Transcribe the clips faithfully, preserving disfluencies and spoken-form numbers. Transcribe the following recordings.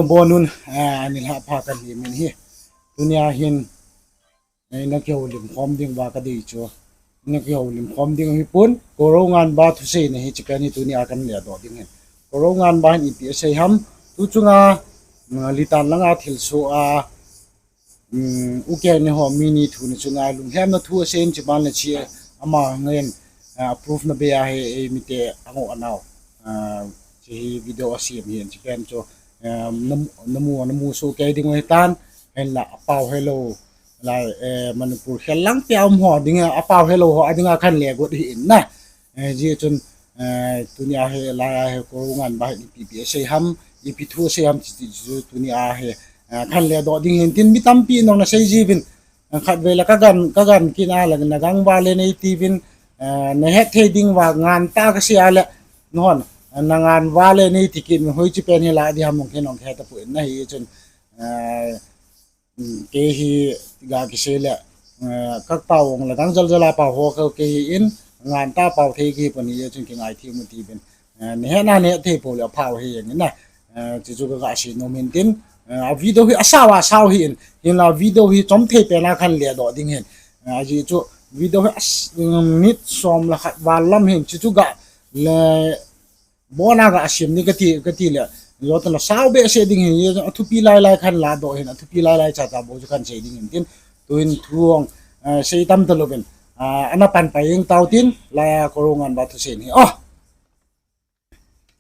Bonun, eh, anilhah pha kan hi min hi. Tunia hin, eh, ina kihoulim khom ding uva kadei chu. Ina kihoulim khom ding hi pon, Koro Nganba thuseina hi chipen hi tunia kan ledoh ding hin. Koro Nganba hin ipi asei ham, tu chunga, mm, Litan langa thilsoh a, um, ukeng ni ho mi ni thu ni chunga lunghemna thu asei in chiban le chi ama ngen, uh, proof na be a he ei mite ango anao. Uh, chi hi video asem hin chipen chu, um, namu, namu, namu so kei ding hitan, henla apao helou, lai, eh, Manipur khel lang pia um ho ding apao helou ho adinga kan legot hi in na. Eh, ji chun, eh, tunia hi, laia hi, Koro Nganba hi ipi pi asei ham, ipi thu asei ham, chi, chi, chi, tunia hi, eh, kan ledoh ding hin tin mi tampi nong na sei jiuvin, eh, khatvei la ka gan, ka gan kit a la, na gang uva le nei tiuvin, eh, na het thei ding uva ngan ta kasei a le, non, eh, na ngan uva le nei ti kit, hoi chi pen hi la di ham mong khe nong khe ta pu in na hi chun, eh, Um, kei hi ga kisei le, eh, ka pao ong la dang jal jal a pao ho ka kei hi in, ngan ta pao thei ki pon hi chun kingai thei mu tiuvin. Eh, ne he na ne thei po le pao hi in na. Eh, chi chu ka ga sei nom hin tin. Eh, a video hi asao asao hi in. Hinla video hi chom thei pen a kan ledoh ding hin. Eh, aji chu video hi as, um, minute som le khat val lam hin chi chu ga le Bona ga asem ni kati, kati le. Jotna sao behseh ding hin, athupi lai lai kan ladoh hin, athupi lai lai cha cha bou chu kan sei ding hin tin. Tuin thu ong, eh, sei tam talouvin. Ah, ana pan pai ing tau tin, laia Koro Nganba thuseina hi. Oh!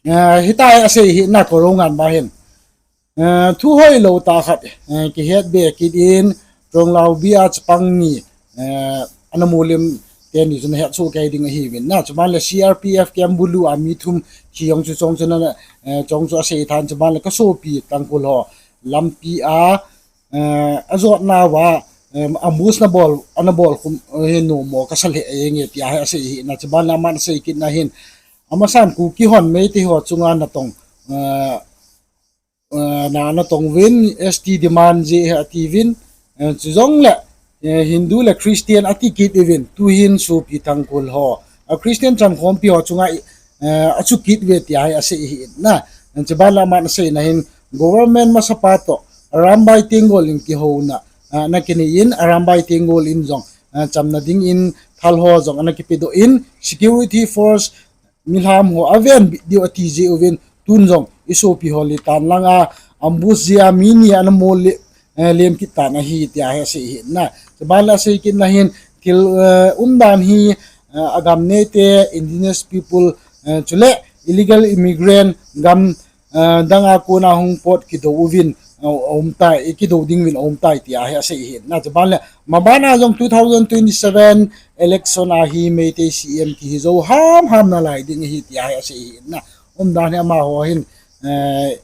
Eh, hitia asei hi na Koro Nganba hin. Eh, thu hoilou tah khat, eh, kihet be kit in, Ronglao bia chapang ni, eh, ana mulim teni chun het soh kei ding ahiuvin na. Chuban le C R P F camp bulu a mi thum thi jong chu chong chu na, eh, chong chu asei than chuban le ka sopi Tangkhul ho lampi a, eh, ajotna uva, eh, ambush na bol, ana bol khum, eh, nom mo ka sa le, eh, nge tia hi asei hi na chuban le aman asei kit na hin. Amasan Kuki hon Meitei ho chunga natong, eh, eh, na, natong uvin, S T demand ji hi atiuvin, eh, chujongle, eh, Hindu le Christian ati kit uvin, tuhin sopi Tangkhul ho. A Christian chamkhompi ho chunga, eh, achu kit uve tia hi asei hi na. Chuban le aman asei na hin, government masapa toh, Arambai Tenggol in kihouna, ah, ana kinei in, Arambai Tenggol in jong, ah, chamna ding in, thal ho jong ana kipedoh in, security force, milham ho aven bit diu ati ji uvin, tun jong, isopi ho Litan langa, ambush jia mi ni ana mol le, eh, lem kit tan ahi tia hi asei hi na. Chuban le asei kit na hin, thil, eh, umdan hi, eh, agam neite, indigenous people, eh, chule, illegal immigrant, gam, eh, danga kona hung pot kidou uvin, eh, aum tai, eh, kidou ding uvin aum tai tia hi asei hi na. Chuban le, mabana jong two thousand twenty-seven election a hi Meitei C M kihi jou ham ham nalai ding ahi tia hi asei hi na. Umdan hi amaho hin, eh,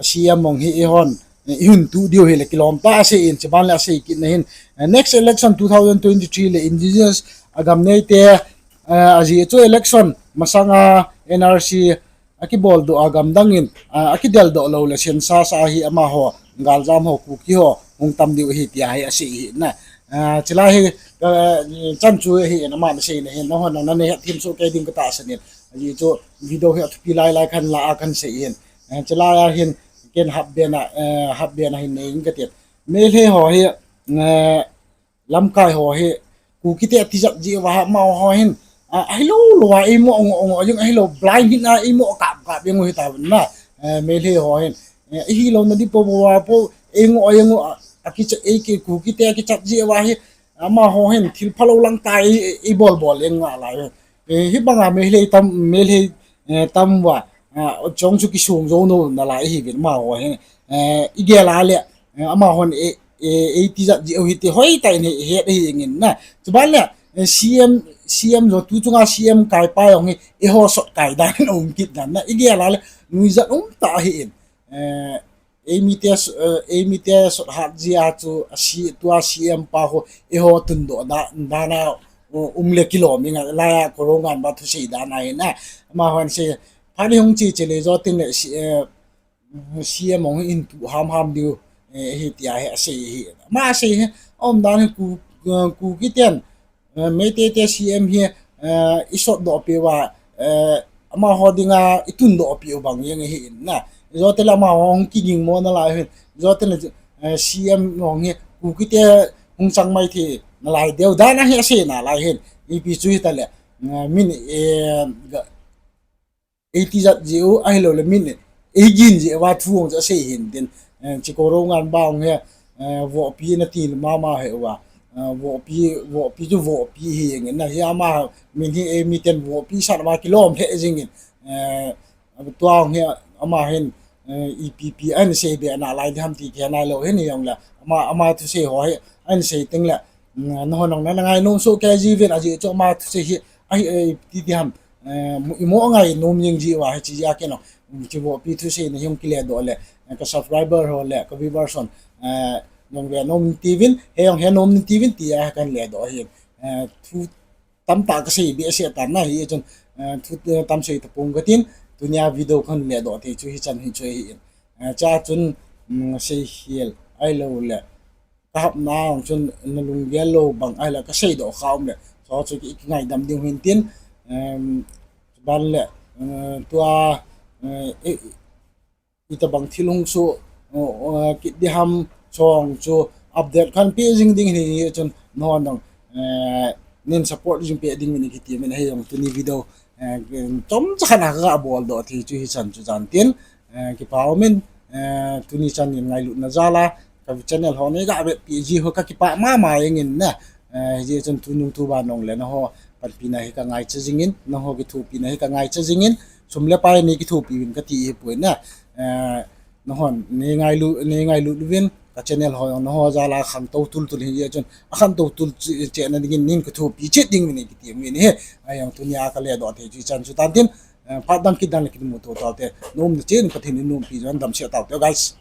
C M ong hi eihon, eh, ihin tu diu hile kilom ta asei in, chuban le asei kit na hin. Eh, next election two thousand twenty-three le indigenous agam neite, eh, aji chu election masanga N R C akibol doh a gamdang in, ah, akidel doh lou le census a hi amaho, galjam ho Kuki ho, hung tam diu ahi tia hi asei hi na. Ah, chulai hi, ah, chan chu hi in aman asei na hin, nahon nana het thim soh kei ding ka tahsan in. Aji chu video hi athupi lai lai kan la a kan sei hin. Ah, chulai a hin, ken hap bena, eh, hap bena hin nei in ka ti. Meitei ho hi, eh, lamkai ho hi, Kukite atijat ji uva amaho hin, ah, ahilou lou a, eimo ngo ngo jing ahilou, blind hin a, eimo kap kap jing u hita na, eh, Meitei ho hin. Eh, ihilou na di po po a po, eingo, eingo, a, akicha, eiki, Kukite akichat ji uva hi, amaho hin, thil phalou lang ta, ei, ei, eibol bol jing ngalai. Eh, hibanga Meitei tam, Meitei, eh, tam uva, ah, chong chu kisung jou nom nalai ahiuvin amaho hin. Eh, igel a le, eh, amahon, eh, eh, eitijat ji u hiti hoitah in het ahi jeng in na. Chuban le, eh, C M, C M jong tu chunga C M kaipa jong hi, eiho sot kai dan in aum kit dan na. Igel a le, nuijat um tah ahi in. Eh, eimite s-, eh, eimite sot hat jia chu, a si, tua C M pa ho, eiho tundoh da, dan a, u-, um le kilom inga, laia Koro Nganba thusei dan ahi na. Amahon sei, phat hi hung che che le jo tin le si, eh, C M ong hin tu ham ham diu, eh, hi tia hi asei hi. Ama asei hi, aum dan hi Ku, eh, Kukiten, eh, Meitei te C M hi, eh, isot doh peh uva, eh, amaho dinga itun doh peh u bang jeng hi in na. Ijo tile ama hung kiging mo nalai hin. Ijo tile, eh, C M hung hi Kuki te hung chang mai thei nalai deu dan ahi asei nalai hin. Ipi chu hitale, eh, min, eh, ga, eiti jat jeh u ahiloule min eigin jeh uva thu hung chu asei hin tin, eh, Chiko Rongan ba hung hi, eh, vohpi nati mama hi uva, eh, vohpi, vohpi chu vohpi hi jengin na hi ama min hi, eh, miten vohpi sat ama kilom lheh jengin, eh, tua hung hi ama hin, eh, ipi pi ahin sei be nalai diham ti kihei nailou hin hijongle ama, ama thusei ho hi ahin sei tengle, mm, nahon jong nana ngainom soh kei jiuvin ajeh chu ama thusei hi, ahi, eh, ti diham, eh, imo ngainom jeng jiuva hiche jeh a ken jong, mm, hiche vohpi thuseina hi hung kiledoh le, eh, ka subscriber ho le ka viewers hon, eh, jong ve nom tiuvin, he jong he nom tiuvin tia kahin ledoh ahin, eh, thu tamtah kasei behseh tan na hichun, eh, thu, eh, tam sei tapong katin, tunia video kahin ledoh thei chu hichan hin chu ahin, eh, chua chun, mm, seikhel ahiloule kahapna jong chun nalunggel lou bang ahile kaseidoh kha umle, chu chu ki, kingaidam ding hin tin, em, chuban le, eh, tua, eh, itobang thil hung soh, eh, kit diham chong chu update kahin pe jing ding ahi chun nahon jong, eh, nin support jing peh dinguvin kiti uvin ahi jong tuni video, eh, chomcha khat a kaga boldoh thei chu hichan chu jan tin, eh, kipa umin, eh, tuni chan in ngailutna jal a ka channel ho neiga vetpi ji ho kakipah mama jengin na, eh, hijeh chun tunung tuban jongle naho panpina hi kangaicha jingin, naho kithopina hi kangaicha jingin, sum le pai nei kithopi uvin kati hipoi na, eh, nahon nei ngailu, nei ngailut uvin ka channel ho jong naho jal a khangtou tultul hijeh chun akhangtou tul che, chehna dingin nin kithopi chet dinguvin kiti uvin ahi, ahi jong tunia kaledoh thei chu hichan chu tan tin, eh, phat dang kit dang le kimuto taute, naumna cheh in Pathen in nompi jong damsel taute guys.